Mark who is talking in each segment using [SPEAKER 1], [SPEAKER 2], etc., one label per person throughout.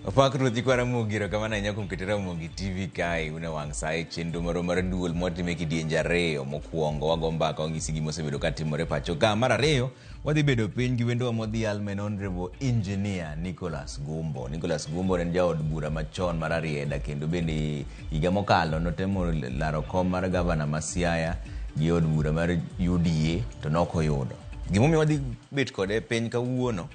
[SPEAKER 1] Opak Ruoth Nyikwa Ramogi, erokamano ahinya kuom keto Ramogi TV kae une wang' sa e chenro marwa mar duol mwatime e kidienje ariyo. Mokwongo wago mbaka wang'isi gima osebedo ka timore pacho ka. Mar ariyo wadhi bedo piny gi wendowa modhial ma en Honorable Engineer Nicholas Gumbo. Nicholas Gumbo ne en jaod bura machon mar Rarieda kendo bende higa mokalo notemo laro kom mar gavana ma Siaya gi od bura mar UDA to nok oyudo. Gimomiyo wadhi bet kode piny kawuono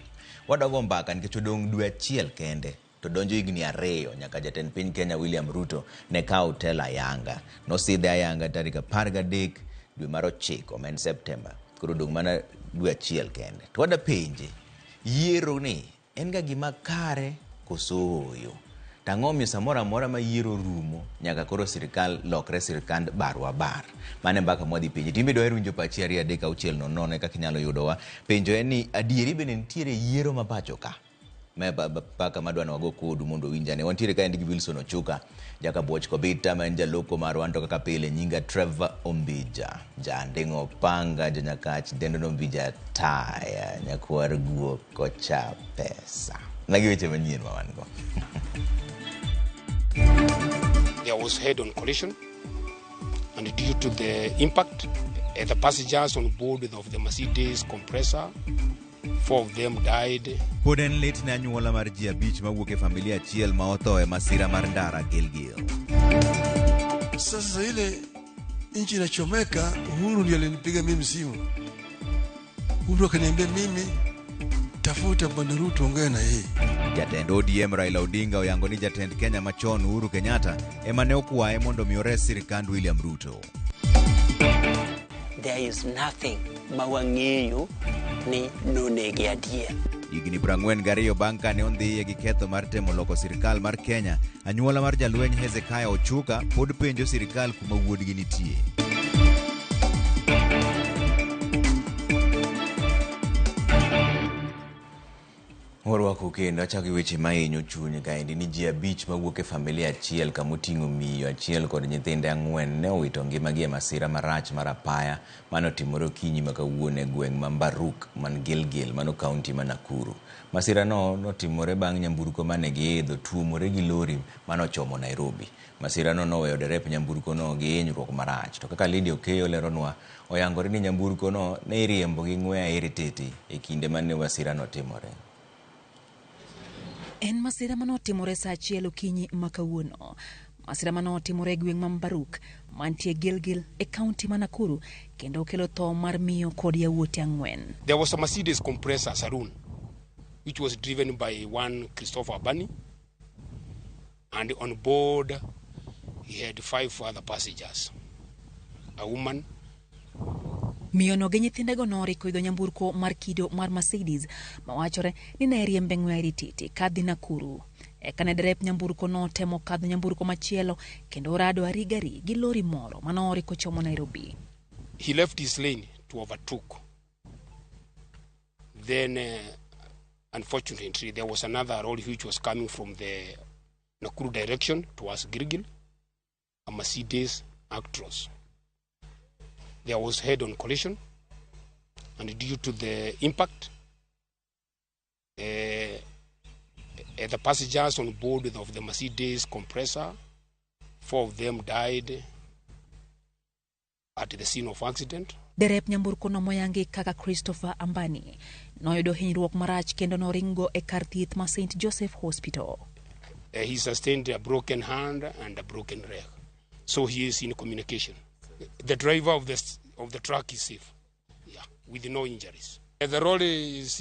[SPEAKER 1] Wadogo mbaka nikech odong' dwe achiel kende to donjo higni ariyo nyaka jatend piny Kenya William Ruto ne kaw telo ayanga. Nosidhe ayanga tarik 13 dwe mar ochiko ma en Septemba. Koro odong' mana dwe achiel kende. To wada penje, yiero ni en ga gima kare koso ooyo? To ang'o omiyo samoro amora ma yiero rumo nyaka koro sirkal lokre sirkand barwa bar? Mano e mbaka mwadhi penji. To in be dwaher winjo pachi 2 3 6 0 0 e kaka inyalo yudowa. Penjo en ni adieri bende nitiere yiero ma pacho ka? Ma e mbaka madwa ni wago kodu mondo uwinj ane. Wantiere kaendi gi Wilson Ochuka, Jakabuoch Kobita ma en jaloko marwa anto kaka pile nyinga Trevor Ombija. Janding'o opanga jonyakach dendo Ombija taya nyakwar guok kocha pesa. Magi weche manyien ma wan go.
[SPEAKER 2] There was head-on collision, and due to the impact, the passengers on board of the Mercedes compressor, 4 of them died.
[SPEAKER 1] Pod en lit ne anyuola mar ji abich mawuok e familia achiel ma otho e masira mar ndara Gilgil.
[SPEAKER 3] Sasa ile nchi inachomeka, Uhuru ndiye alinipiga mimi simu. Uhuru akaniambia mimi, tafuta Bwana Ruto ongea na yeye.
[SPEAKER 1] Jatend ODM Raila Odinga oyango ni jatend Kenya machon Uhuru Kenyatta ema ne okwaye mondo mi ores sirkand William Ruto.
[SPEAKER 4] There is nothing ma wang'eyo ni nonege adier.
[SPEAKER 1] Higni 42 bang' kane ondhiye gi ketho mar temo loko sirkal mar Kenya, anyuola mar jalweny Hezekiah Ochuka pod penjo sirkal kuma wuodgi nitie. Warwako kendo achako gi weche mahinyo chuny kaendi ni ji abich mawuok e familia achiel kama oting'o miyo achiel kod nyithinde ang'wen ne owito ngimagi e masira marach mar apaya mane otimore okinyi ma kawuono e gweng' ma Mbaruk man Gilgil mano kaunti ma Nakuru. Masirano notimore bang' nyamburko mane giidho tuomore gi lori mane ochomo Nairobi. Masirano noweyo derep nyamburkono gi hinyruok marach. To kaka Lydia Okeyo leronwa, oyangore ni nyamburkono ne iriembo gi ng'we airititi e kinde mane masirano timore.
[SPEAKER 5] En masira mane otimore saa achiel okinyi ma kawuono. Masira mane otimore e gweng' ma Mbaruk mantie Gilgil e kaunti ma Nakuru kendo okelo tho mar miyo kod yawuote ang'wen.
[SPEAKER 2] There was a Mercedes compressor saloon which was driven by one Christopher Abani, and on board he had 5 other passengers, a woman.
[SPEAKER 5] Miyono gi nyithindego noriko idho nyamburko mar kido mar Mercedes mawachore ni ne riembe ng'we airititi kadhi Nakuru. Eka ne derep nyamburko notemo kadho nyamburko machielo kendo orado arigari gi lori moro manoriko chomo Nairobi.
[SPEAKER 2] He left his lane to overtook. Then unfortunately there was another lorry which was coming from the Nakuru direction towards Gilgil, a Mercedes Actros. There was head-on collision, and due to the impact, the passengers on board of the Mercedes compressor, 4 of them died at the scene of accident.
[SPEAKER 5] Derep nyamburko no moyangi kaka Christopher Ambani noyudo hinyruok marach kendo noringo e kar thieth ma St. Joseph Hospital.
[SPEAKER 2] He sustained a broken hand and a broken leg, so he is in communication. The driver of the truck is safe, with no injuries. The lorry is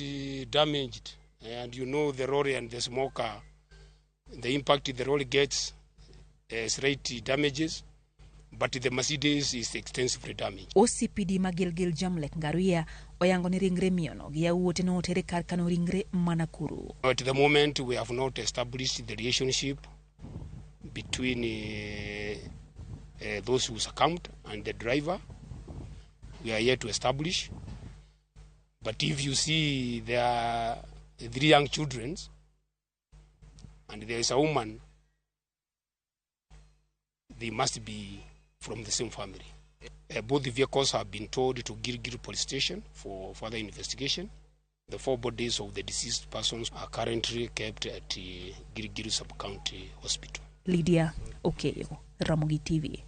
[SPEAKER 2] damaged, and you know the lorry and the smoker, the impact the lorry gets slight damages, but the Mercedes is extensively damaged.
[SPEAKER 5] OCPD ma Gilgil Jamlek Ngaruiya oyango ni ringre miyono gi yawuote notere kar kano ringre ma Nakuru.
[SPEAKER 2] At the moment we have not established the relationship between those who succumbed and the driver. We are yet to establish. But if you see there are 3 young children and there is a woman, they must be from the same family. Both the vehicles have been towed to Gilgil Police Station for further investigation. The 4 bodies of the deceased persons are currently kept at Gilgil Sub-County Hospital.
[SPEAKER 5] Lydia Okeyo, Ramogi TV.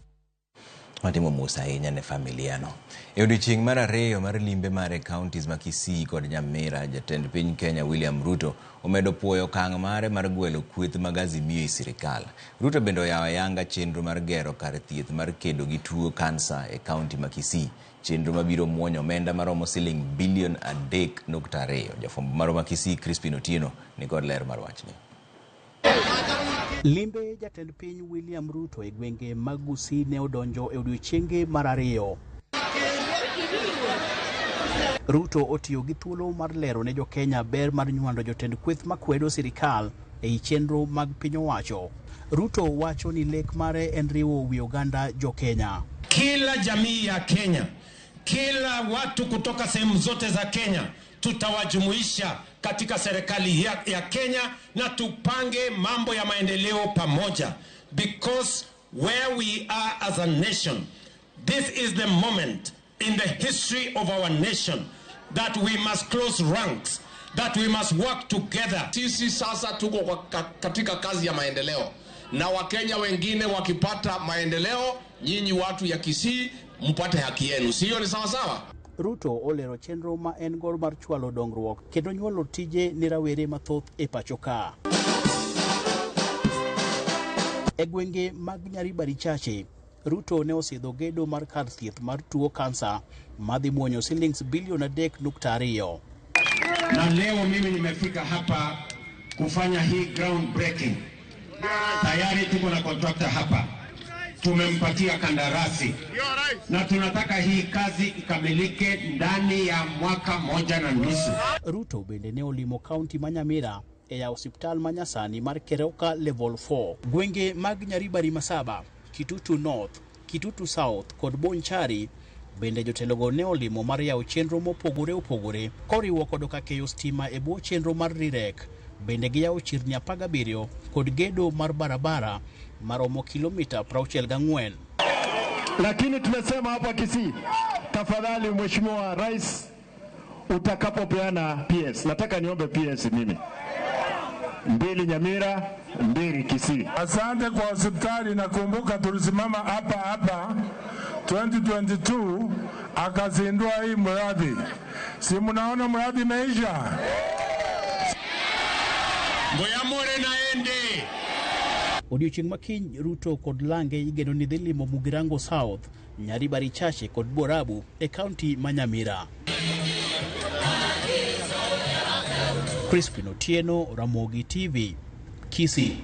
[SPEAKER 1] Watimo mos ahinya ne familia no. E odiochieng' mar ariyo mar limbe mare counties ma Kisii kod Nyamira, jatend piny Kenya William Ruto omedo puoyo okang' mare mar gwelo kweth mag Azimio e sirikal. Ruto bende oyawo ayanga chenro mar gero kar thieth mar kedo gi tuo kansa e county ma Kisii. Chenro mabiro muonyo omenda maromo siling bilion 3.2. Jafwambo marwa ma Kisii Crispin Otieno nikod ler mar wachni.
[SPEAKER 6] Limbe jatend piny William Ruto e gwenge mag Gusii ne odonjo e odiochienge mar ariyo. Ruto otiyo gi thuolo mar lero ne jo-Kenya ber mar nywando jotend kweth makwedo sirikal ei chenro mag piny owacho. Ruto wacho ni lek mare en riwo wi oganda jo-Kenya.
[SPEAKER 7] Kila jamii ya Kenya, kila watu kutoka sehemu zote za Kenya tutawajumuisha katika serikali ya Kenya na tupange mambo ya maendeleo pamoja, because where we are as a nation, this is the moment in the history of our nation that we must close ranks, that we must work together.
[SPEAKER 8] Sisi sasa tuko katika kazi ya maendeleo, na Wakenya wengine wakipata maendeleo, nyinyi watu ya Kisii mpate haki yenu, sio ni sawa sawa?
[SPEAKER 6] Ruto olero chenro ma en godo mar chwalo dongruok kendo nyuolo tije ne rawere mathoth e pacho ka. E gwenge mag Nyaribari Chache, Ruto ne osidho gedo mar kar thieth mar tuo kansa madhi muonyo silings bilion 3.2.
[SPEAKER 7] Na leo mimi nimefika hapa kufanya hii ground breaking. Tayari tuko na contractor hapa, tumempatia kandarasi na tunataka hii kazi ikamilike ndani ya mwaka 1.5.
[SPEAKER 6] Ruto bende ne olimo kaunti ma Nyamira e yawo osiptal ma nyasani mar Keroka Level 4. Gwenge mag Nyaribari Masaba, Kitutu North, Kitutu South kod Bonchari bende jotelogo ne olimo mar yawo chenro mopogore opogore koriwo kod keyo stima e bwo chenro mar Rirek. Bende giyawo chirni 17 kod gedo mar barabara maromo kilomita 64.
[SPEAKER 9] Lakini tumesema hapa Kisii, tafadhali Mheshimiwa Rais, utakapopeana PS, nataka niombe PS mimi 2 Nyamira, 2 Kisii.
[SPEAKER 10] Asante kwa hospitali. Nakumbuka tulisimama hapa hapa 2022 akazindua hii mradi. Si mnaona mradi imeisha?
[SPEAKER 7] Ngoyamore naende.
[SPEAKER 6] Odiochieng' ma kiny Ruto kod Lange igeno ni dhi limo Mugirango South, Nyaribari Chache kod Borabu e kaunti ma Nyamira. Crispin Otieno, Ramogi TV, Kisii.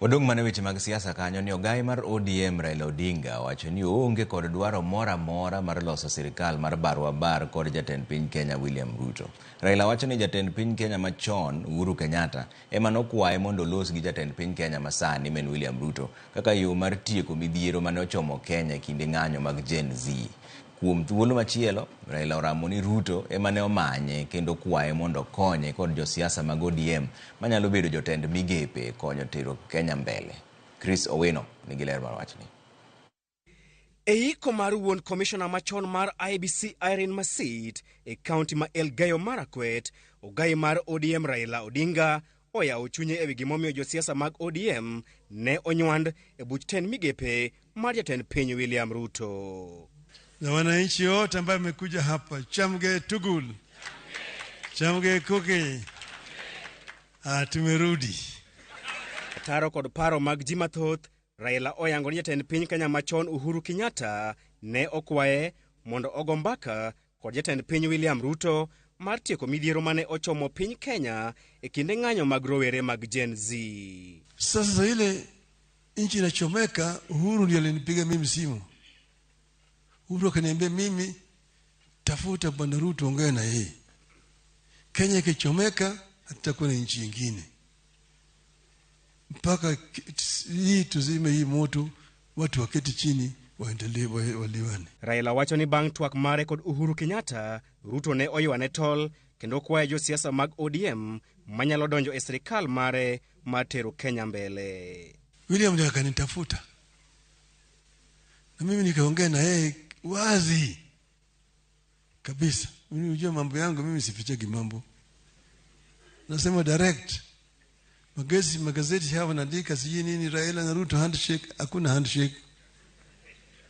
[SPEAKER 1] Wadong' mana weche mag siasa kanyo ni ogai mar ODM Raila Odinga owacho ni oonge kod dwaro moro amora mar loso sirikal mar barwa bar kod jatend piny Kenya William Ruto. Raila wacho ni jatend piny Kenya machon Uhuru Kenyatta ema nokwaye mondo olos gi jatend piny Kenya masani men William Ruto kaka yo mar tieko midhiero mane ochomo Kenya e kinde ng'anyo mag Gen Z. Kuom thuolo machielo, Raila oramo ni Ruto ema ne omanye kendo kwaye mondo okonye kod josiasa mag ODM manyalo bedo jotend migepe konyo tero Kenya mbele. Chris Owino nigi ler mar wachni.
[SPEAKER 11] E iko mar wuon komishona machon mar IEBC Irene Masit e kaunti ma Elgeyo Marakwet, ogai mar ODM Raila Odinga oyawo chunye ewi gimomiyo josiasa mag ODM ne onywand e buch tend migepe mar jatend piny William Ruto.
[SPEAKER 3] Na wananchi wote ambao wamekuja hapa, chamge tugul, chamge kuki, tumerudi.
[SPEAKER 11] Taro kod paro mag ji mathoth, Raila oyango ni jatend piny Kenya machon Uhuru Kenyatta ne okwaye mondo ogo mbaka kod jatend piny William Ruto mar tieko midhiero mane ochomo piny Kenya e kinde ng'anyo mag rowere mag Gen Z.
[SPEAKER 3] Sasa ile nchi inachomeka, Uhuru ndiye alinipiga mimi simu. Uhuru akaniambia mimi, tafuta Bwana Ruto ongea na yeye. Kenya ikichomeka hatutakuwa na nchi nyingine. Mpaka hii tuzime hii moto, watu waketi chini waendelee waliwane.
[SPEAKER 11] Raila wacho ni bang' twak mare kod Uhuru Kenyatta, Ruto ne oywane tol kendo kwayo josiasa mag ODM manyalo donjo e sirikal mare mar tero Kenya mbele.
[SPEAKER 3] William ndiye akanitafuta na mimi nikaongea na yeye wazi kabisa. Mimi unajua mambo yangu, mimi sifichagi mambo. Nasema direct. Magazeti hawa wanaandika sijui nini Raila na Ruto handshake, hakuna handshake.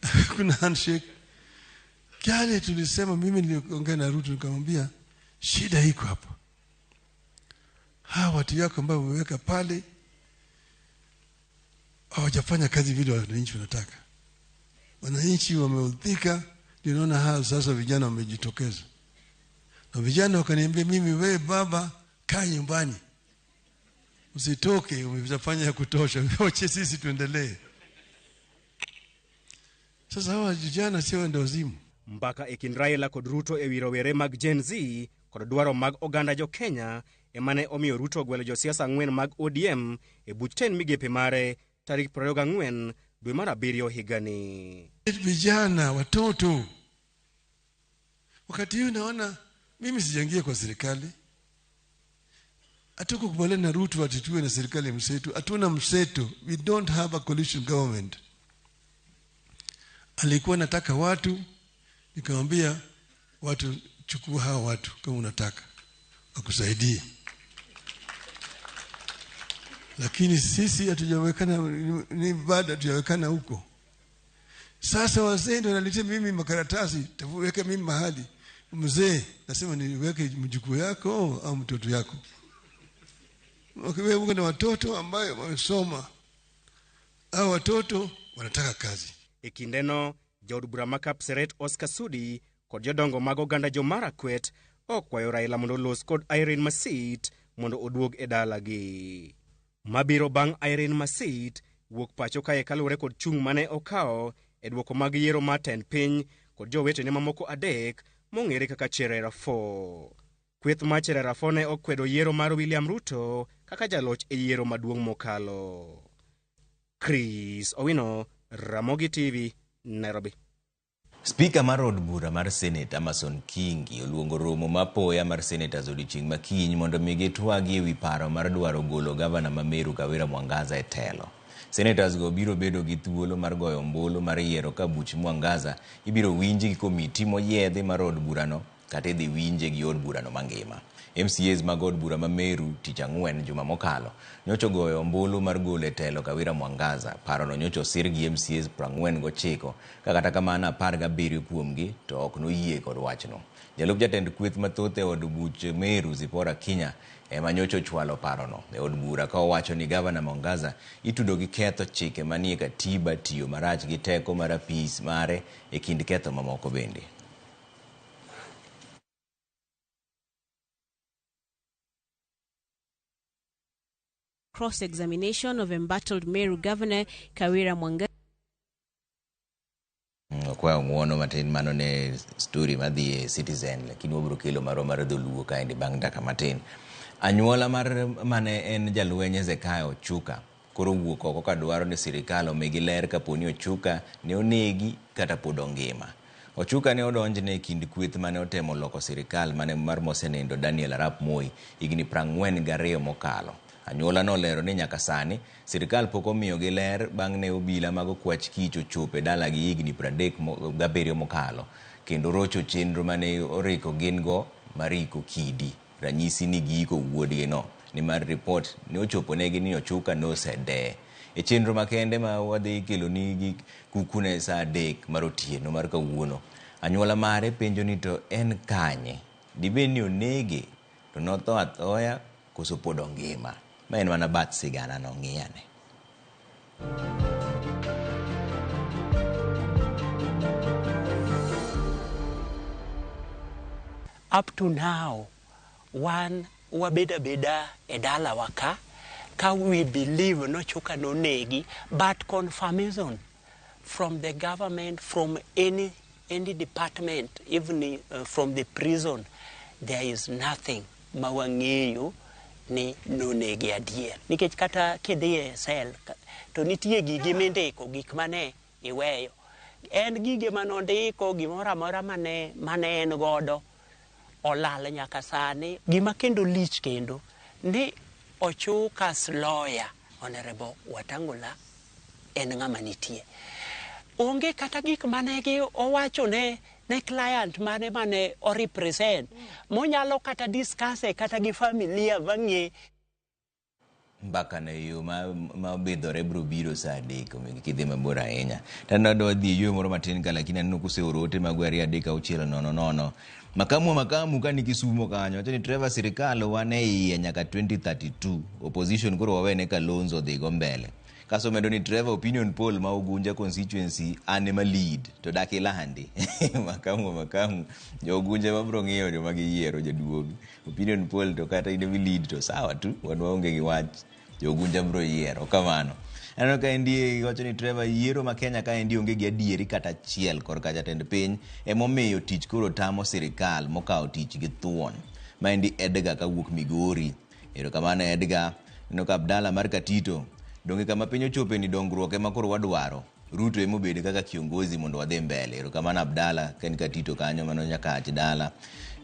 [SPEAKER 3] Hakuna handshake. Kale tulisema, mimi niliongea na Ruto nikamwambia shida iko hapa. Hawa watu yako ambao wameweka pale hawajafanya kazi vile wananchi wanataka. Wananchi wameudhika, ndio naona hao sasa vijana wamejitokeza. Na vijana wakaniambia mimi, wewe baba kaa nyumbani. Usitoke, umefanya ya kutosha. Wache sisi tuendelee. Sasa hawa vijana sio wenda wazimu.
[SPEAKER 11] Mbaka e kind Raila kod Ruto ewi rowere mag Gen Z kod dwaro mag oganda jo Kenya ema ne omiyo Ruto ogwelo josiasa 4 mag ODM e buch tend migepe mare tarik 24 dwe mar 7 higani.
[SPEAKER 3] Vijana, watoto. Wakati huu naona mimi sijaingia kwa serikali. Hatukukubaliana na Ruto ati tuwe na serikali mseto. Hatuna mseto. We don't have a coalition government. Alikuwa nataka watu, nikamwambia watu, chukua hawa watu kama unataka wakusaidie. Lakini sisi hatujawekana, ni bado hatujawekana huko. Sasa wazee ndio wanaletea mimi makaratasi, tuweke mimi mahali. Mzee nasema niweke mjukuu yako au mtoto yako. Wewe uko na watoto ambayo wamesoma. Hao watoto wanataka kazi.
[SPEAKER 11] E kindeno, jaod bura ma Kapseret Oscar Sudi kod jodongo mag oganda jo Marakwet okwayo Raila mondo olos kod Irene Masit mondo oduog e dalagi. Mabiro bang' Irene Masit wuok pacho kae kaluwore kod chung' mane okawo e duoko mag yiero mar tend piny kod jowetene mamoko 3 mong'ere kaka Cherera 4. Kweth mar Cherera 4 ne okwedo yiero mar William Ruto kaka jaloch e yiero maduong' mokalo. Chris Owino, Ramogi TV, Nairobi.
[SPEAKER 1] Spika mar od bura mar Senate Amason Kingi oluongo romo mapoya mar senators odiochieng' makiny mondo mi gitwagi ewi paro mar dwaro golo gavana ma Meru Kawira Mwangaza e telo. Senators go biro bedo gi thuolo mar goyo ombulu mar yiero ka buch Mwangaza ibiro winji gi komiti moyiedhi mar od burano kata idhi winje gi od burano mangima. MCAs mag od bura ma Meru tich ang'wen juma mokalo nyocha ogoyo ombulu mar golo e telo Kawira Mwangaza. Parono nyocha osir gi MCAs 49 ka kata kamano 17 kuomgi to ok noyie kod wachno. Jalup jatend kweth mathoth e od buch Meru Zipporah Kinya ema nyocha ochwalo parono e od bura ka owacho ni gavana Mwangaza itudo gi ketho chike manie katiba, tiyo marach gi teko mar apis mare e kind ketho mamoko bende.
[SPEAKER 12] Cross-examination of embattled Meru Governor Kawira Mwangaza.
[SPEAKER 1] Okwayo ng'uono matin, mano ne story madhi e Citizen, lakini wabiro kelo marwa mar dholuo kaendi bang' dakika matin. Anyuola mar mane en jalweny Hezekiah Ochuka koro wuok oko kadwaro ni sirikal omigi ler kaponi Ochuka ne onegi kata pod ongima. Ochuka ne odonjne e kind kweth mane otemo loko sirikal mane mar mosenindo Daniel Arap Moi higni 42 mokalo. Anyuola nolero ni nyaka sani sirikal pok omiyogi ler bang' ne obila mag okwach kich ochopo e dalagi higni 37 mokalo kendo rocho chenro mane oriko gin go mariko kidi. Ranyisi ni giiko wuodgi no nimar ripot ne ochopo negi ni Ochuka nosedee. E chenro makende ma wadhi keloni gi kukune saa 3 mar otieno mar kawuono. Anyuola mare penjo ni to en kanye? Dibed ni onege to notho athoya koso pod ongima? Ma en mana bath sigana no, ng'iyane.
[SPEAKER 4] Up to now, wan wabeda beda e dalawa ka we believe nochuka nonegi, but confirmation from the government, from any department, even from the prison, there is nothing ma wang'eyo ni nonegi adier. Nikech kata kidhi e sel to nitie gigi mindiko, gik mane iweyo. En gige manondiko, gimoro amora mane en godo olal nyaka sani. Gima kendo lich kendo ni Ochuka's lawyer, Honorable Wetangula, en ng'ama nitie. Onge kata gik mane gi owacho ne Ne client mane mane o represent monyalo kata discuss kata gi familia bang'e.
[SPEAKER 1] Mbaka no e yo ma obidhore biro biro saa 3, omiyo kik idhi mabor ahinya. Taneno adwa dhi e yueyo moro matin ka, lakini aneno kuseoro ote magu 2 3 6 0 0. Makamu wa makamu ka ni Kisumo kanyo, wacho ni Trevor sirikal wan e iye nyaka 2032. Opposition koro wawene Kalonzo odhi go mbele. Kaso medo ni Trevor opinion poll ma Ugunja constituency an ema lead to dak ilandi. Makamu wa makamu, jo Ugunja ema biro ng'iyo joma giyiero jaduong'. Opinion poll to kata in ema lead to sawa tu, wan waonge gi wach. Jo Ugunja biro yiero kamano. Aneno ka endi wacho ni Trevor yiero ma Kenya ka endi onge gi adieri kata achiel korka jatend piny emomiyo tich koro tamo sirikal mokawo tich gi thuon. Ma endi Edgar kawuok Migori. Erokamano Edgar. Aneno ka Abdalla mar Katito. Donge kama piny ochope ni dongruok ema koro wadwaro. Ruto ema obed kaka kiongozi mondo wadhi mbele. Erokamano Abdalla ka en Katito kanyo mano Nyakach dala.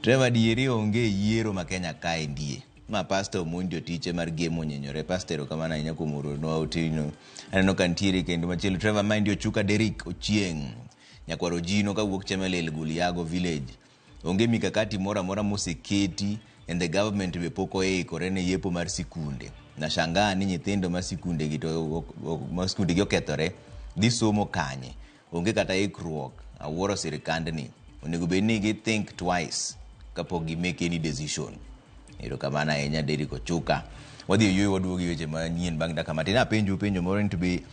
[SPEAKER 1] Trevor adieri onge yiero ma Kenya ka endie. Ma Pastor Omondi Otiche mar Gemo Onyenyore. Pastor erokamano ahinya kuom oronwa otino. Aneno ka nitiere kendo machielo. Trevor maendi Ochuka Derrick Ochieng'. Nyakwar Ojino kawuok Chemelil Guliago Village. Onge mikakati moro amora moseketi and the government be pok oikore ne yepo mar sikunde. Nashangaa ni nyithindo ma sikunde gi to ma sikunde gi okethore dhi somo kanye. Onge kata ikruok. Awuoro sirikandni. Onego bed ni gi think twice kapok gi make any decision. Erokamano ahinya Derrick Ochuka. Wadhi e yueyo waduogo gi weche manyien bang' dakika matin. Apenjo penjo moro ni to be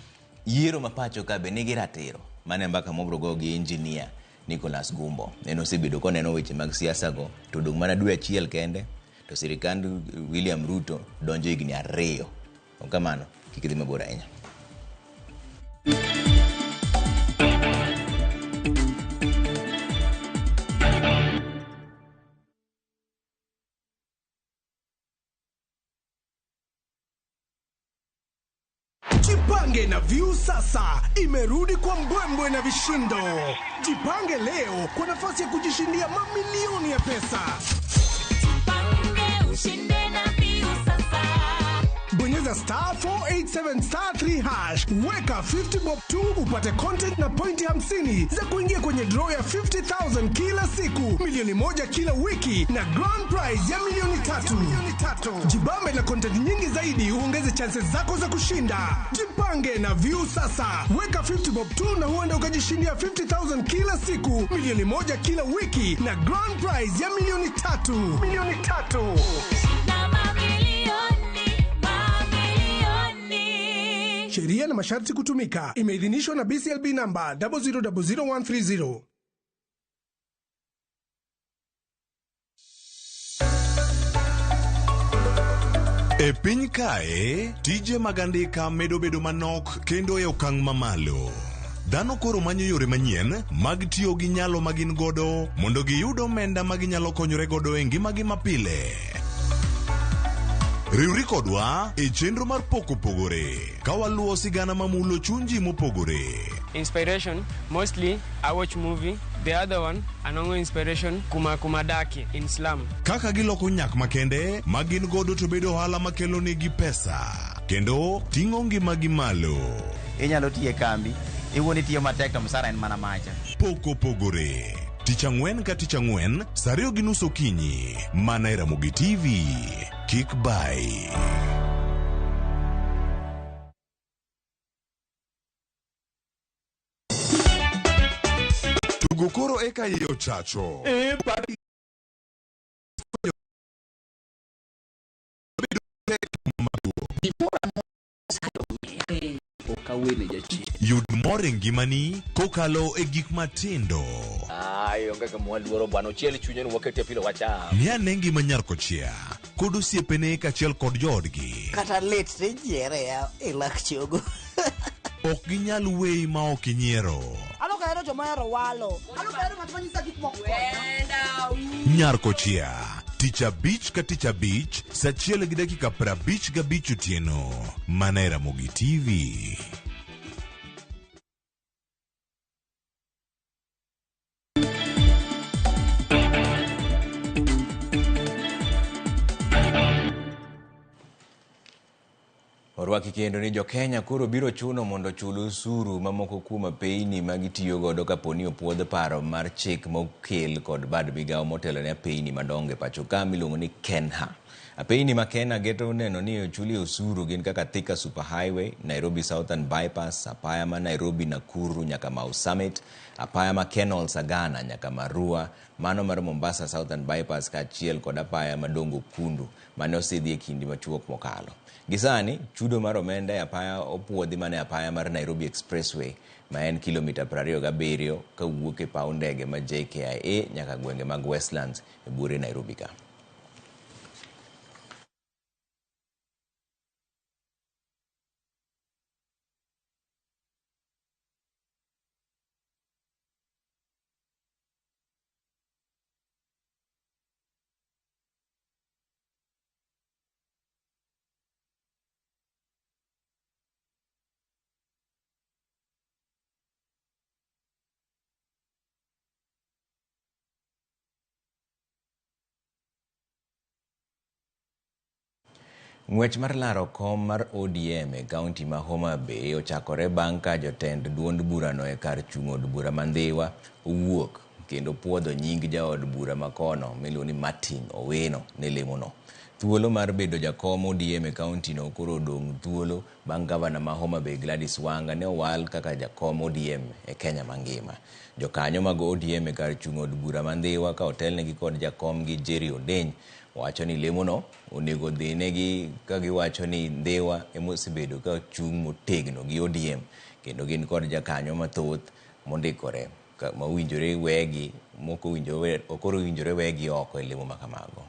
[SPEAKER 1] yiero ma pacho ka be nigi ratiro? Mano e mbaka mobiro go gi engineer Nicholas Gumbo. En osebedo koneno weche mag siasa go to odong' mana dwe achiel kende to sirikand William Ruto donjo higni 2. Ok kamano, kik idhi mabor ahinya.
[SPEAKER 13] Jipange na Viusasa imerudi kwa mbwembwe na vishindo. Jipange leo kwa nafasi ya kujishindia mamilioni ya pesa.
[SPEAKER 14] Jipange ushinde na Viusasa.
[SPEAKER 13] Bonyeza star 487 star 3 hash, weka 50 bob 2 upate content na pointi 50 za kuingia kwenye draw ya 50,000 kila siku, milioni 1 kila wiki na grand prize ya milioni 3. Jibambe na content nyingi zaidi uongeze chances zako za kushinda. Jipange na Viusasa, weka 50 bob 2 na huenda ukajishindia 50,000 kila siku, milioni 1 kila wiki na grand prize ya milioni 3. Milioni 3.
[SPEAKER 14] Na mamilioni.
[SPEAKER 13] Sheria na masharti kutumika. Imeidhinishwa na BCLB namba 0000130.
[SPEAKER 15] E piny kae, tije mag andika medo bedo manok kendo e okang' mamalo. Dhano koro manyo yore manyien mag tiyo gi nyalo ma gin godo mondo giyud omenda ma ginyalo konyore godo e ngimagi mapile. Riwri kodwa e chenro mar Pok Opogore ka waluwo sigana mamulo chuny ji mopogore.
[SPEAKER 16] Inspiration, mostly I watch movie. The other one, anongo inspiration, kuma kumadaki in slum.
[SPEAKER 15] Kaka giloko nyak makende ma gin godo to bedo ohala makelo negi pesa kendo ting'o ngimagi malo.
[SPEAKER 17] Inyalo tiyo e kambi, iwuon itiyo matek to msara en mana macha.
[SPEAKER 15] Pok Opogore. Tich ang'wen ka tich ang'wen, saa 2:30 okinyi, mana e Ramogi TV. Kik bai. Tugo koro eka iye ochacho. Yud mor e ngimani kokalo e gik matindo.
[SPEAKER 8] Ai, onge kama waluoro bwana, ochiel chunye ni wakete pilo wacham.
[SPEAKER 15] Ni ane ngima nyar kochia kod osiepene kaachiel kod joodgi.
[SPEAKER 18] Kata lit tijiere e lak chogo.
[SPEAKER 15] Ok ginyal weyi ma ok inyiero.
[SPEAKER 19] Ano ka hero joma ohero walo. Ano ka hero ng'at ma nyisa gik moko.
[SPEAKER 15] Nyar kochia tich abich ka tich abich saa 1:55 otieno mana e Ramogi TV.
[SPEAKER 1] Wapaki kendo ni jo-Kenya koro biro chuno mondo ochul osuru mamoko kuom apeyni ma gitiyo godo kaponi opuodh paro mar chik mokel kod bad migawo motelo ne apeyni madongo e pacho ka miluongo ni KENHA. Apeyni ma KENHA geto neno ni ochulie osuru gin kaka Thika Super Highway, Nairobi Southern Bypass, apaya ma Nairobi Nakuru nyaka Mau Summit, apaya ma Kenol Sagana nyaka Marua, mano mar Mombasa Southern Bypass kaachiel kod apaya ma Dongo Kundu mane osidhi e kinde machuok mokalo. Gisani, chudo mar omenda e apaya opuodhi mana e apaya mar Nairobi Expressway ma en kilomita 27 kawuok e paw ndege ma JKIA nyaka gwenge mag Westlands e buore Nairobi ka. Ng'wech mar laro kom mar ODM e kaunti ma Homa Bay ochakore bang' ka jotend duond burano e kar chung' od bura ma Ndhiwa owuok kendo puodho nying jaod bura makono miluongo ni Martin Owino ne lemono. Thuolo mar bedo jakom ODM e kaunti no koro odong' thuolo bang' gavana ma Homa Bay Gladys Wanga ne owal kaka jakom ODM e Kenya mangima. Jokanyo mag ODM e kar chung' od bura ma Ndhiwa ka otelnegi kod jakomgi Jerry Odeny wacho ni lemono onego dhinegi ka giwacho ni Ndhiwa ema osebedo ka chung' motegno gi ODM kendo gin kod jakanyo mathoth mondikore mowinjore wegi mok owinjore wegi oko e lemo makamago.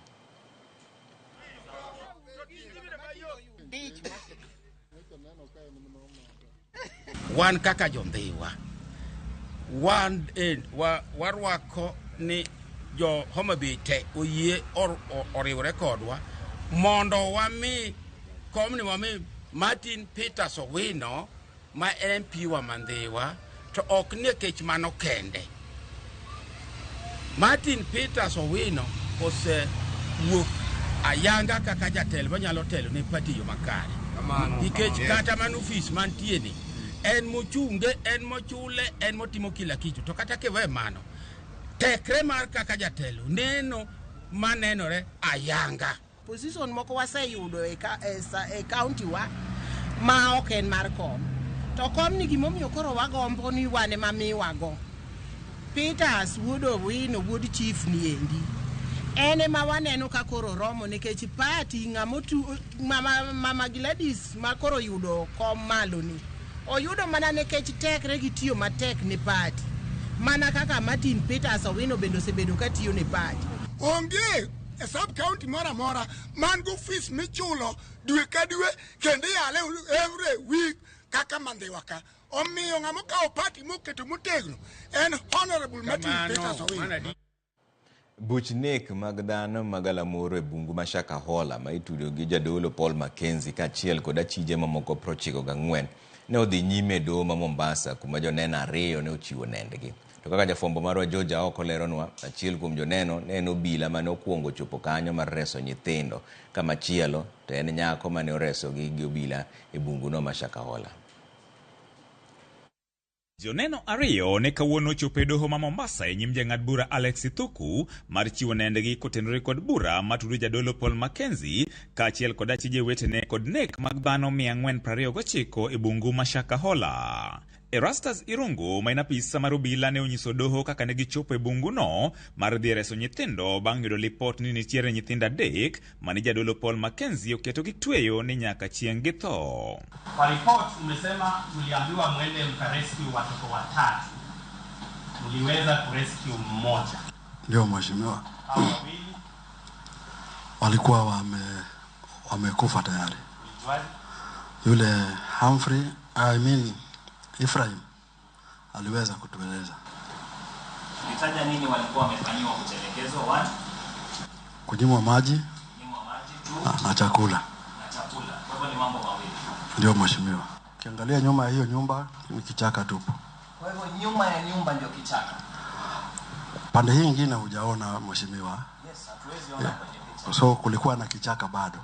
[SPEAKER 20] Wan kaka jo-Ndhiwa, wan warwako ni jo Homa Bay te oyie oriwre kodwa mondo wami komni wami Martin Peters Owino ma MP wa ma Ndhiwa, to ok nikech mano kende. Martin Peters Owino osewuok ayanga kaka jatelo manyalo telo ne party yo makare. Nikech kata mana ofis mantie ni en mochunge, en mochule, en motimo kila kitu. To kata kiwe mano, tekre mar kaka jatelo neno manenore ayanga.
[SPEAKER 19] Position moko waseyudo e county wa ma ok en mar kom. To kom ni gimomiyo koro wagombo ni wan ema miwago. Peters wuod Owino wuod chief ni endi. En ema waneno ka koro romo nikech party mama Gladys ma koro yudo kom malo ni. Oyudo mana nikech tekre gi tiyo matek ne party. Mana kaka Martin Peters Owino bende osebedo ka tiyo ne party.
[SPEAKER 21] Onge e sub county moro amora man go fees michulo dwe ka dwe kendo iyale every week kaka Mandhiwa ka. Omiyo ng'ama okawo party moketo motegno en Honorable Martin Peters Owino.
[SPEAKER 1] Buch nek mag dhano mag galamoro e bungu ma Shakahola ma itudo gi jadolo Paul Mackenzie kaachiel kod achije mamoko 94 ne odhi nyime e doho ma Mombasa kuma joneno ariyo ne ochiwo nendgi. To kaka jafwambo marwa George Aoko leronwa, achiel kuom joneno ne en obila mane okwongo chopo kanyo mar reso nyithindo, ka machielo to en nyako mane oresogi gi obila e bunguno ma Shakahola.
[SPEAKER 22] Joneno ariyo ne kawuono ochopo e doho ma Mombasa e nyim jang'ad bura Alex Ithuku mar chiwo nendgi kotenore kod bura matudo jadolo Paul Mackenzie kaachiel kod achije wetene kod nek mag dhano 429 e bungu ma Shakahola. Erastus Irungu ma en apisa mar obila ne onyiso doho kaka ne gichopo e bunguno mar dhi reso nyithindo bang' yudo lipot ni nitiere nyithindo 3 mane jadolo Paul Mackenzie oketo gitweyo ni nyaka chieng' githo.
[SPEAKER 23] Kwa report umesema mliambiwa mwende mkarescue watoto 3. Mliweza kurescue mmoja.
[SPEAKER 24] Ndio mheshimiwa.
[SPEAKER 23] Hao wawili
[SPEAKER 24] walikuwa wamekufa tayari. Yule Humphrey, Ephraim aliweza kutueleza.
[SPEAKER 25] Ulitaja nini walikuwa wamefanyiwa kutelekezwa? 1,
[SPEAKER 24] kunyimwa maji, na chakula.
[SPEAKER 25] Na chakula. Kwa hivyo ni mambo mawili.
[SPEAKER 24] Ndio mheshimiwa. Ukiangalia nyuma ya hiyo nyumba ni kichaka tupu.
[SPEAKER 25] Kwa hivyo nyuma ya nyumba ndio kichaka.
[SPEAKER 24] Pande hii nyingine hujaona mheshimiwa.
[SPEAKER 25] Yes, hatuwezi ona kwenye picha.
[SPEAKER 24] So kulikuwa na kichaka bado.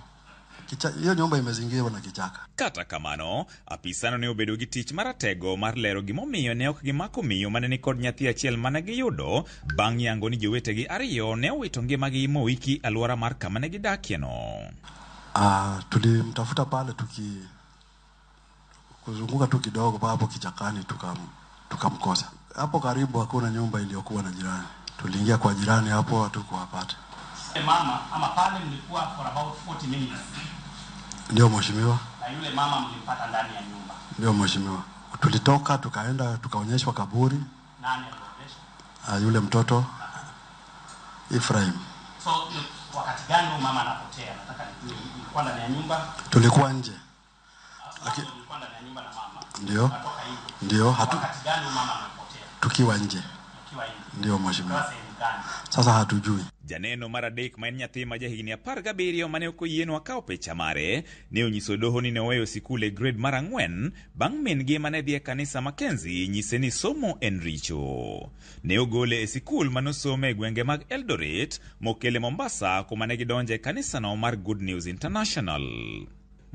[SPEAKER 24] Hiyo nyumba imezingirwa na kichaka.
[SPEAKER 22] Kata kamano, apisano ne obedo gi tich maratego mar lero gimomiyo ne ok gimako miyo mane nikod nyathi achiel mane giyudo bang' yango ni jowetegi ariyo ne owito ngimagi moiki alwora mar kama ne gidakieno.
[SPEAKER 24] Tulimtafuta pale tuki kuzunguka tu kidogo hapo kichakani tukamkosa. Hapo karibu hakuna nyumba iliyokuwa na jirani. Tuliingia kwa jirani hapo hatukuwapata.
[SPEAKER 23] Mama ama pale mlikuwa for about 40 minutes.
[SPEAKER 24] Ndio mheshimiwa.
[SPEAKER 23] Na yule mama mlimpata ndani ya nyumba.
[SPEAKER 24] Ndio mheshimiwa. Tulitoka tukaenda tukaonyeshwa kaburi.
[SPEAKER 23] Nani alionyesha?
[SPEAKER 24] Yule mtoto Ephraim.
[SPEAKER 23] So wakati gani huyu mama anapotea? Nataka nijue, mlikuwa ndani ya nyumba?
[SPEAKER 24] Tulikuwa nje.
[SPEAKER 23] Tulikuwa ndani ya nyumba na mama.
[SPEAKER 24] Ndio. Ndio,
[SPEAKER 23] wakati gani huyu mama anapotea?
[SPEAKER 24] Tukiwa nje.
[SPEAKER 23] Tukiwa nje.
[SPEAKER 24] Ndio mheshimiwa. Sasa hatujui.
[SPEAKER 22] Janeno mar adek ma en nyathi ma jahigni 17 mane ok oyienwa kawo picha mare ne onyiso doho ni ne oweyo sikul e grade mar 4 bang' min-gi mane dhi e kanisa Mackenzie nyise ni somo en richo. Ne ogole e sikul manosome e gwenge mag Eldoret mokele Mombasa kuma ne gidonje e kanisano mar Good News International.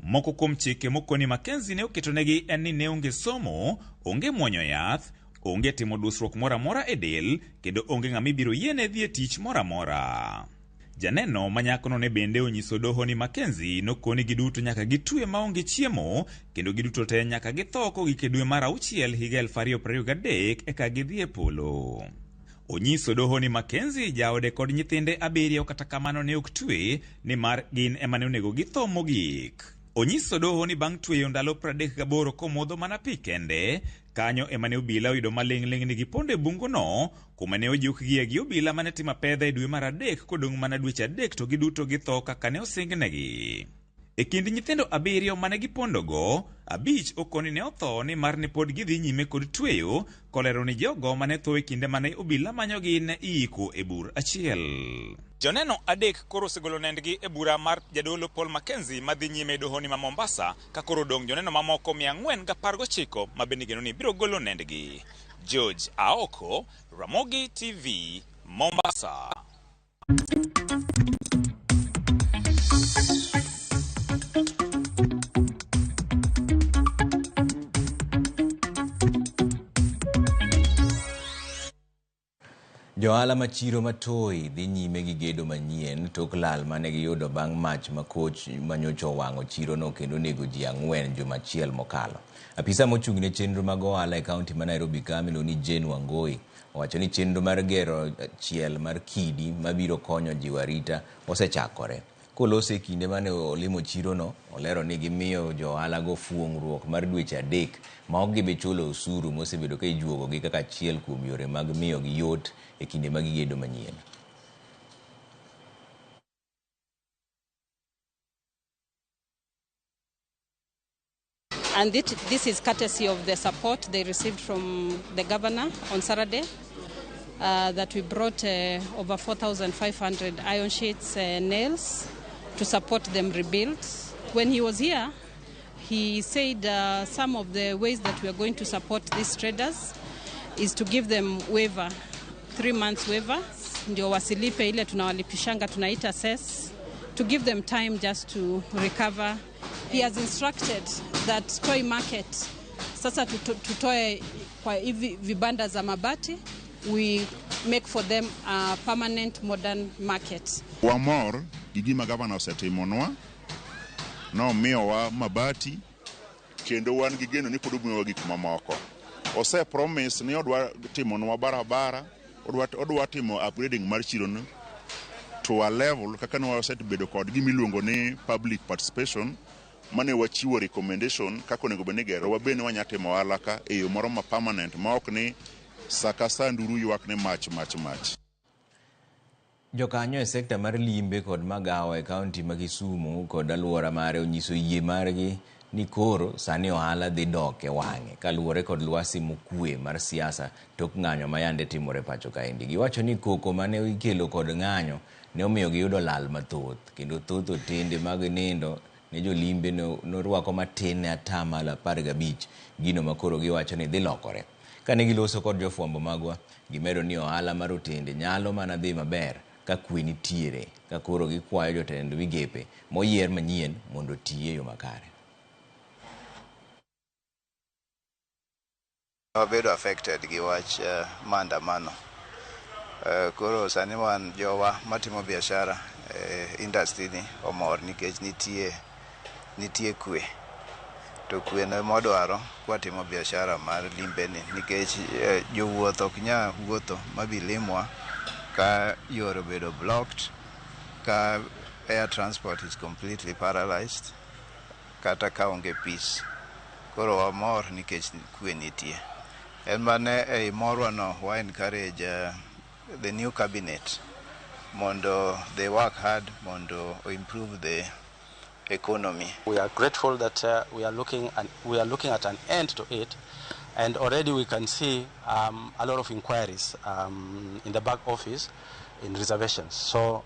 [SPEAKER 22] Moko kuom chike mokoni Mackenzie ne oketonegi en ni ne onge somo, onge muonyo yath, onge timo dusruok moro amora e del, kendo onge ng'ama ibiro yiene dhi e tich moro amora. Janeno ma nyakono ne bende onyiso doho ni Mackenzie nokoni giduto nyaka gitwe maonge chiemo, kendo giduto te nyaka githo kogik e dwe mar 6 higa 2023 eka gidhi e polo. Onyiso doho ni Mackenzie jaode kod nyithinde 7 kata kamano ne ok twe nimar gin ema ne onego githo mogik. Onyiso doho ni bang' tweyo ndalo 38 komodho mana pi kende, kanyo ema ne obila oyudo maling'ling' ni gipondo e bunguno kuma ne ojukgie gi obila mane timo apedha e dwe mar 3 kodong' mana dweche 3 to giduto githo kaka ne osingnegi. E kind nyithindo 7 mane gipondogo, 5 okoni ne otho nimar ne pod gidhi nyime kod tweyo, kolero ni jogo mane tho e kinde mane obila manyogi ne iiko e bur achiel. Joneno 3 koro osegolo nendgi e bura mar jadolo Paul Mackenzie madhi nyime e dohoni ma Mombasa, ka koro odong' joneno mamoko 419 ma bende igeno ni biro golo nendgi. George Aoko, Ramogi TV, Mombasa.
[SPEAKER 1] Johala ma chiro matoi dhi nyime gi gedo manyien tok lal mane giyudo bang' mach makoch manyocha owang'o chirono kendo onego ji 4 juma achiel mokalo. Apisa mochung' ne chenro mag ohala e kaunti ma Nairobi ka miluongo ni Jane Wangoi owacho ni chenro mar gero chiel mar kidi mabiro konyo jiwo arita osechakore. Kolose e kinde mane olimo chirono, olero ni gimiyo johala go fuong'ruok mar dweche 3 ma ok gibi chulo osuru mosebedo ka ijuogogi kaka achiel kuom yore mag miyogi yot e kinde ma gigedo manyien.
[SPEAKER 2] And this is courtesy of the support they received from the governor on Saturday, that we brought over 4,500 iron sheets and nails to support them rebuild. When he was here, he said some of the ways that we are going to support these traders is to give them waiver, 3 months waiver, ndio wasilipe ile tunawalipishanga tunaita cess, to give them time just to recover. He has instructed that Toi Market, sasa tutoe kwa hivi vibanda za mabati, we make for them a permanent modern market.
[SPEAKER 5] Wamor gi gima gavana osetimonwa, nomiyowa mabati kendo wan gi geno ni pod omiyowa gik mamoko. Ose promise ni odwa timonwa barabara, odwa timo upgrading mar chirono to a level kaka ne wasebedo kod gimiluongo ni public participation, mane wachiwo recommendation kaka onego bed ni igero. Wabende wanya timo ohala ka e yo moro ma permanent ma ok ni saka sa nduru ywak ni mach mach mach.
[SPEAKER 1] Jokanyo e sekta mar limbe kod magawa e kaunti ma Kisumu kod alwora mare onyiso yie margi ni koro sani ohala dhi dok e wang'e kaluwore kod lwasi mokwe mar siasa tok ng'anyo ma yande timore pacho kaendi. Giwacho ni koko mane ikelo kod ng'anyo ne omiyo giyudo lal mathoth kendo thoth otende mag nindo ne jolimbe norwako matin ne 15% gino ma koro giwacho ni dhi lokore. Kane giloso kod jofwambo magwa, gimedo ni ohala mar otende nyalo mana dhi maber ka kwe nitiere ka koro gikwayo jotend migepe moyier manyien mondo oti e yo makare.
[SPEAKER 3] Wabedo affected gi wach maandamano. Koro sani wan jowa matimo biashara e industry ni omor nikech nitie kwe. To kwe no ema wadwaro kwatimo biashara mar limbe ni nikech jowuoth ok nyal wuotho mabi limwa ka yore obedo blocked, ka air transport is completely paralyzed, kata ka onge peace. Koro wamor nikech kwe nitie. En mane ei morwa no wa encourage the new cabinet mondo they work hard mondo improve the economy.
[SPEAKER 6] We are grateful that we are looking at an end to it, and already we can see a lot of inquiries in the back office in reservations. So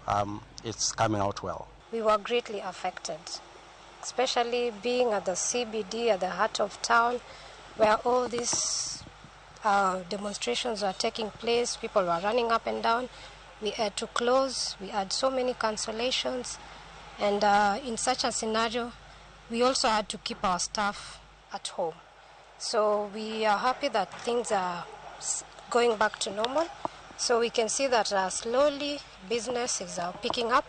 [SPEAKER 6] it's coming out well.
[SPEAKER 7] We were greatly affected, especially being at the CBD, at the heart of town, where all these demonstrations were taking place. People were running up and down. We had to close. We had so many cancellations. And in such a scenario, we also had to keep our staff at home. So we are happy that things are going back to normal. So we can see that slowly business is picking up.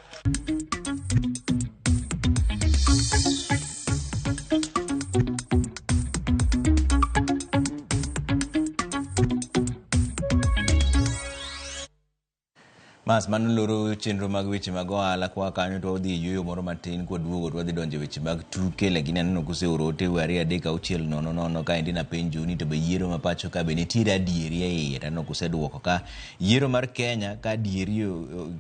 [SPEAKER 1] Mas mano loro chenro mag weche mag ohala kwa kanyo to wadhi yueyo moro matin kwaduogo to wadhi donjo e weche mag tuke, lakini aneno kuseoro ote 2 3 6 0 0 kaendi napenjo ni to be yiero ma pacho ka be nitiere adieri e iye, to aneno kuseduoko ka yiero mar Kenya ka adieri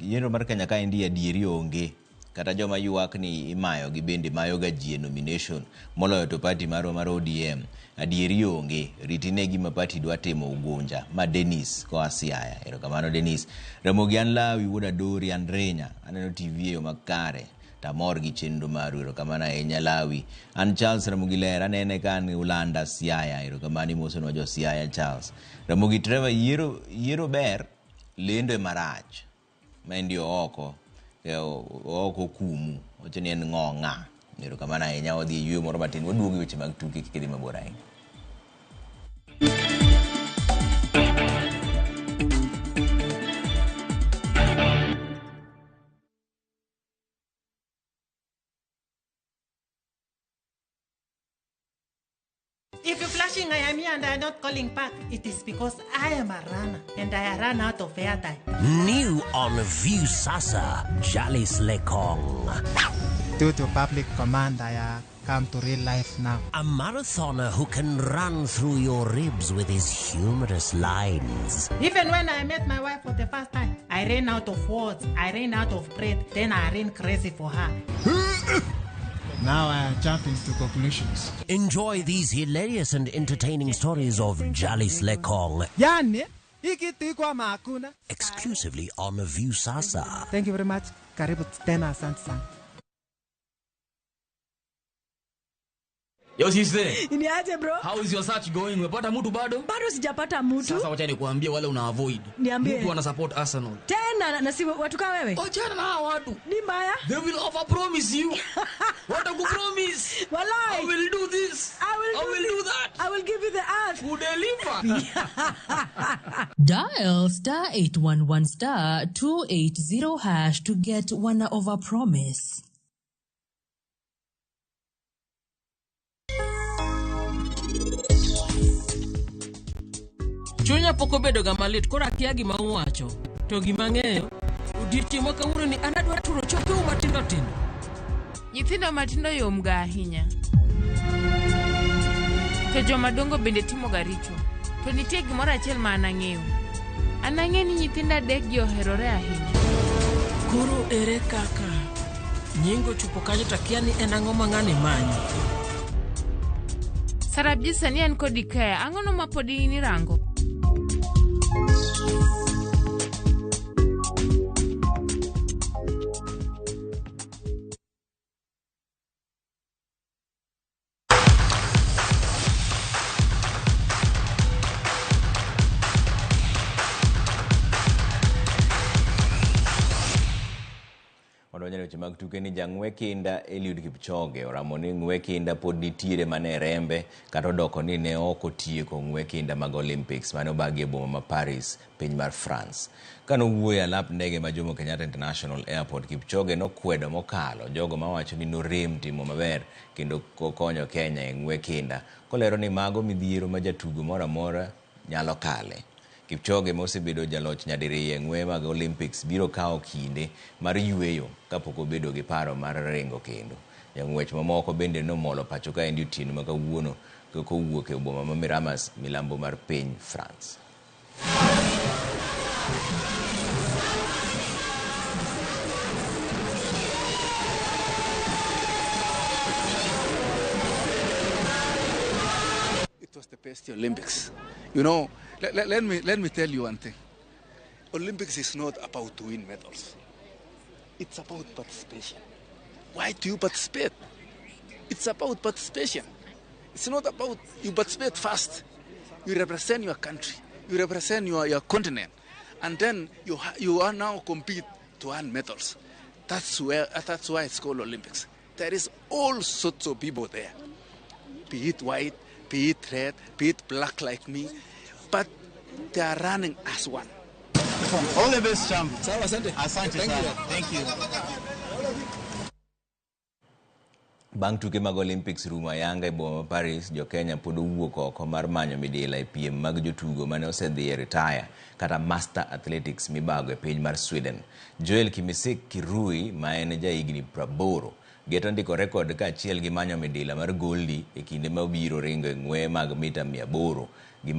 [SPEAKER 1] yiero mar Kenya kaendi adieri onge kata joma ywak ni imayo gi bende mayo ga ji e nomination moloyo to party marwa mar ODM adieri onge ritine gima party dwa timo Ugunja ma Dennis koa Siaya. Erokamano Dennis. Ramogi an Lawi wuod Adori an Renya aneno TV e yo makare tamor gi chenro maru. Erokamano ahinya Lawi. An Charles Ramogi Ler anene ka an Ulanda Siaya. Erokamano imosonwa jo Siaya Charles. Ramogi Trevor yiero ber lendo e marach maendi oko oko kumu wacho ni en ng'ong'a. Erokamano ahinya wadhi e yueyo moro matin waduogo e weche mag tuke kik idhi mabor ahinya.
[SPEAKER 9] If you're flashing I am here and I am not calling back, it is because I am a runner and I run out of airtime.
[SPEAKER 10] New on Viusasa, Jalis Lekong.
[SPEAKER 26] Due to public command, I come to real life now.
[SPEAKER 10] A marathoner who can run through your ribs with his humorous lines.
[SPEAKER 9] Even when I met my wife for the first time, I ran out of words, I ran out of breath, then I ran crazy for her.
[SPEAKER 26] Now I am jumping to conclusions.
[SPEAKER 10] Enjoy these hilarious and entertaining stories of Jalis Lekong.
[SPEAKER 26] Yani, makuna.
[SPEAKER 10] Exclusively on Viusasa.
[SPEAKER 26] Thank you very much. Karibu tena, asante sana.
[SPEAKER 27] Yo sister.
[SPEAKER 28] Niaje bro?
[SPEAKER 27] How is your search going? Umepata mtu bado?
[SPEAKER 28] Bado sijapata mtu.
[SPEAKER 27] Sasa wacha nikuambie wale una avoid.
[SPEAKER 28] Niambie.
[SPEAKER 27] Mtu ana support Arsenal.
[SPEAKER 28] Tena na si watu kama wewe?
[SPEAKER 27] Achana na hawa watu.
[SPEAKER 28] Ni mbaya.
[SPEAKER 27] They will over promise you. Watakupromise.
[SPEAKER 28] Walai.
[SPEAKER 27] I will do this. I will do that.
[SPEAKER 28] I will give you the earth.
[SPEAKER 27] Who deliver?
[SPEAKER 29] Dial star 811 star 280 hash to get one over promise.
[SPEAKER 30] Chunya pok obedo ga malit koro akia gima uwacho to gima ang'eyo odiochieng' ma kawuono ni an adwaro turo chokeu matindo tindo.
[SPEAKER 31] Nyithindo matindo yom ga ahinya. To joma dongo bende timo ga richo. To nitie gimoro achiel ma an ang'eyo. An ang'eyo ni nyithindo adek gi oherore ahinya.
[SPEAKER 30] Koro ere kaka nyingo ochopo kanyo to akia ni en ang'o ma ng'ani manyo.
[SPEAKER 31] Sarabji sani an kodi kae, ang'ono ma pod in irango?
[SPEAKER 1] weche mag tuke ni jang'we kinda Eliud Kipchoge oramo ni ng'we kinda pod nitiere mana e rembe kata odoko ni ne ok otieko ng'we kinda mag Olympics mane obagi e boma ma Paris, piny mar France. Kane owuoyo e alap ndege ma Jomo Kenyatta International Airport, Kipchoge nokwedo mokalo jogo mawacho ni norem timo maber kendo konyo Kenya e ng'we kinda, kolero ni mago midhiero ma jatugo moro amora nyalo kale. Kipchoge ma osebedo jaloch nyadiriyo e ng'we mag Olympics biro kawo kinde mar yueyo kapok obedo gi paro mar ringo kendo. Jong'wech mamoko bende nomolo pacho kaendi otieno ma kawuono kowuok e boma ma Miramas, milambo mar piny France.
[SPEAKER 4] It was the best Olympics. Let me tell you one thing. Olympics is not about to win medals. It's about participation. Why do you participate? It's about participation. It's not about you participate first. You represent your country. You represent your continent. And then you are now compete to earn medals. That's why it's called Olympics. There is all sorts of people there. Be it white, be it red, be it black like me, but they are running as one.
[SPEAKER 8] All the best, champ.
[SPEAKER 4] Sawa, asante.
[SPEAKER 8] Asante
[SPEAKER 4] Thank
[SPEAKER 8] sana.
[SPEAKER 4] you.
[SPEAKER 8] Thank you.
[SPEAKER 1] Bang' tuke mag Olympics rumo ayanga e boma ma Paris, jo-Kenya pod owuok oko mar manyo midila e piem mag jotugo mane osedhi e ritaya kata Master Athletics mibago e piny mar Sweden. Joel Kimisik Kirui ma en jahigni 80 geto ndiko rekod kaachiel gi manyo midila mar goldi e kinde mabiro ringo e ng'weye mag mita 800 gi